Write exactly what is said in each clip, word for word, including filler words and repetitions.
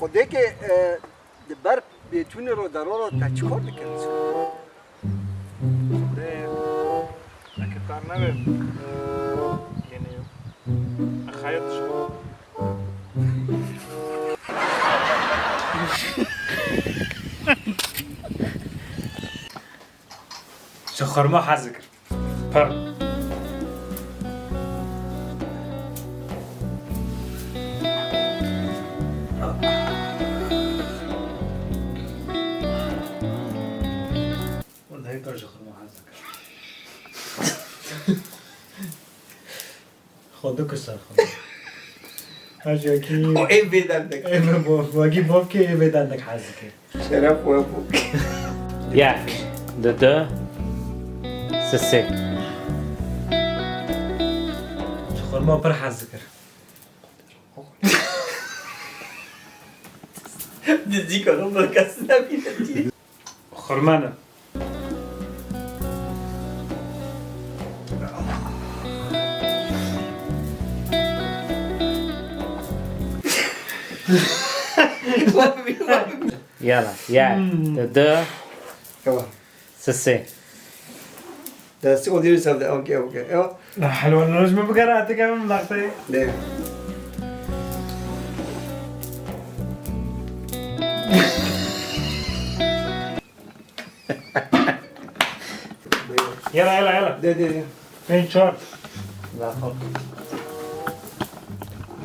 Xwedêkê, e, di ber bêtûnê ro dero ro te çi kar dikin? Lê, eke kar nebe, yani, xeyr dişo. Ji xurma hez dikir. Pir. Wellahî pir ji xurma hez dikir. Xwe dikir ser xwe. Her jiyakî O ê vê dendek. Ê min bo, wekî bavkê ê vê dendek hez dike. Şeref we bû. Yek, du, du, sê, sê. Ji xurma pir hez dikir. Dizîka xwe kes nebîne. Xurmene. Yala, yek, Hmm. du, du, Tamam. sê, sê. Destê o diri sevde, okey, okey. Ewa. Helwan roj mi bikara, atik em laqtayê. Ne. Yala, yala, yala. De, de, de. Pênc, çar.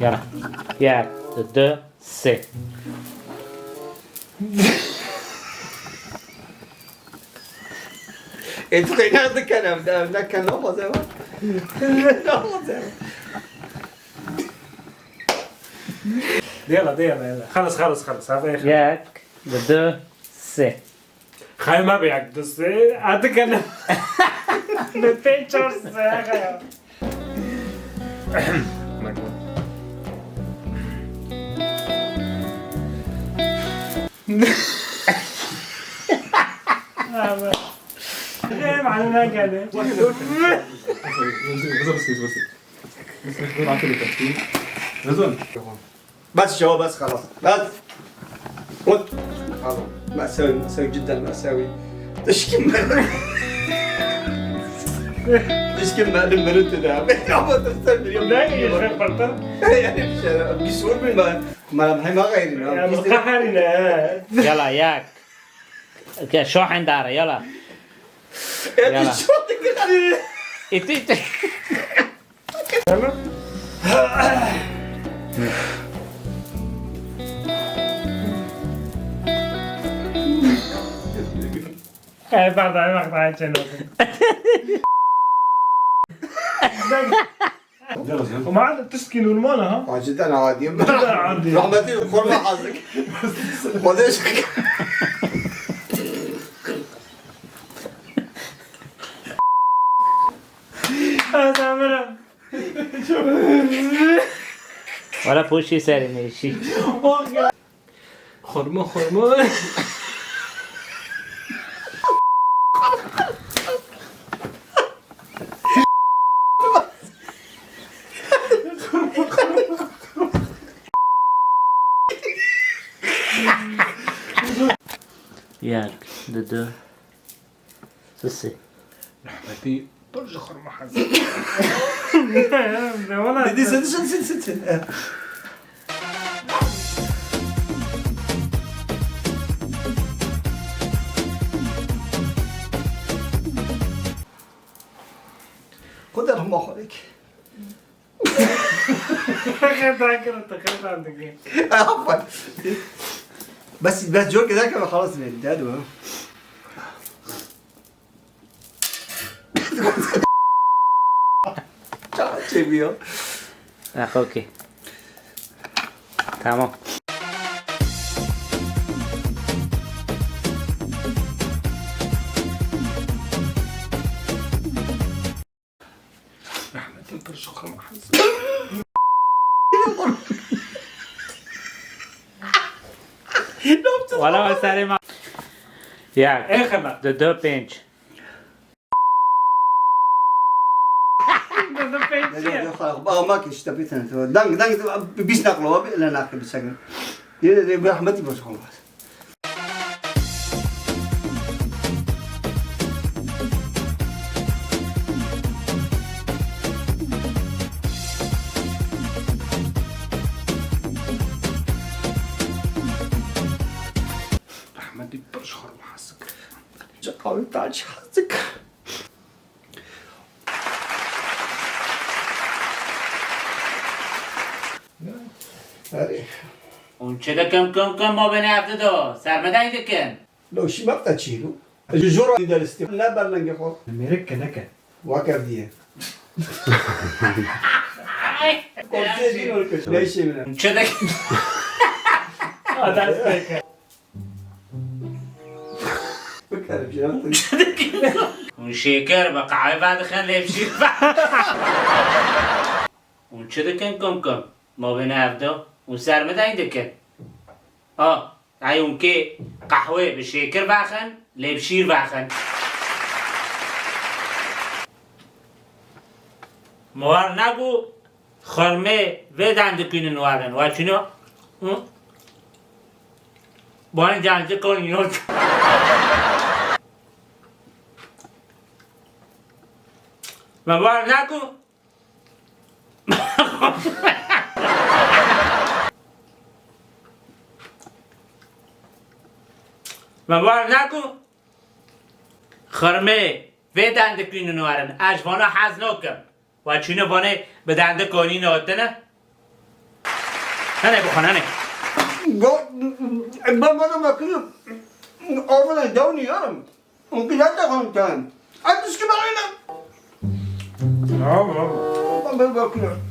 Yala. Yek, du, du, sê. Ê, tu qeyna dikene, ev ne, ev ne ken namaz ev. Namaz ev. Yala, de, yala, yala. Xelas, xelas, xelas. Ev ê xelas. Yek, du, du, sê. Xeyr me bi yek, du, sê. Hadi gene. Bi pênc, çar, sê, xeyr. Abi. Ne, bana ne geldi? Bas, bas, bas. Bas, bas, bas. Bas, bas, bas. Bas, bas, bas. Bas, şeva, bas, xelas. Bas. Ot. Pardon. Mesewi, mesewi, cidden mesewi. Tişkin me. Tişkin me, elim verin tede. Ama tırstım, biliyorum. Ne, yüzüne pırtın? Yani, bir şey, bir sor bilmem. Bana hem ağayın, Ya, bu kaharine, he. Yala, yak. Ke şohen dare, yala. Ya, Yala. Tişkin. Iti, iti. Ey, pardon, ey, pardon, ey, çen olsun. Ama tişkî normal ha. Aciden adiyim. Cidden adiyim. Rahmetli koruma hazır. O da Wala poşê serê me şî. Xurma, xurma. Yek, du, du. Sisê. Rehmetî pir ji xurma hez. Didî, sen, sen, sen, sen, sen. Xwe derhema xwe lêk. Xeta kir, tu xeta dikî. Aferin. Bes, bes cor keder ke xelas ne, dadu. Çawa çeviyor? Ah, okey. Tamam. Rahmetli Turşu Kırmaz. Wala we serê me. Yek. Ê xeber. Du, du, pênc. Du, du, pênc Ne, çi ne, ye? Ne, xwe, ba, mak işte bir tane. Dang, dang, bir, bir naklo, bir, ne naklo, bir sakın. Yine de rahmeti başkanlar. Rahmeti başkanlar. Çakalı taç hazık. Erê. Hûn çi dikin kum kum mabênê ev du de? Sermedayî dikin. Lo şî mefte çî lo? Ji jor deristî. Ne berlengê xwe. Mêrik ke neke. Wa kevdiye. Korkê dîn ol kir. Ne işê min e? Hûn çi dikin? Adas pêke. Bikarim jî. Hûn şêker bi qehwê vedixin lê bi şîr ve. Hûn çi dikin kum kum? Mabênê ev du. Hûn sermedayî dikin. A, ey hûn kê qehwê bi şêkir vexin, lê bi şîr vexin. Mewar neku xirmê vê dendikînin werin. Wa çino? Hı? Bana cancı koyuyor. Mewar neku. Mewar neku. Xirmê vê dendikînin werin. Ez vana hez nakim. Wa çîne vanê bi dendik konî notine. Hene bixwe, hene. Go-, ben bana bakıyorum. Orada da dönüyorum. O güzel de komutan. At üstü bakayım. Tamam, tamam. Ben böyle bakıyorum.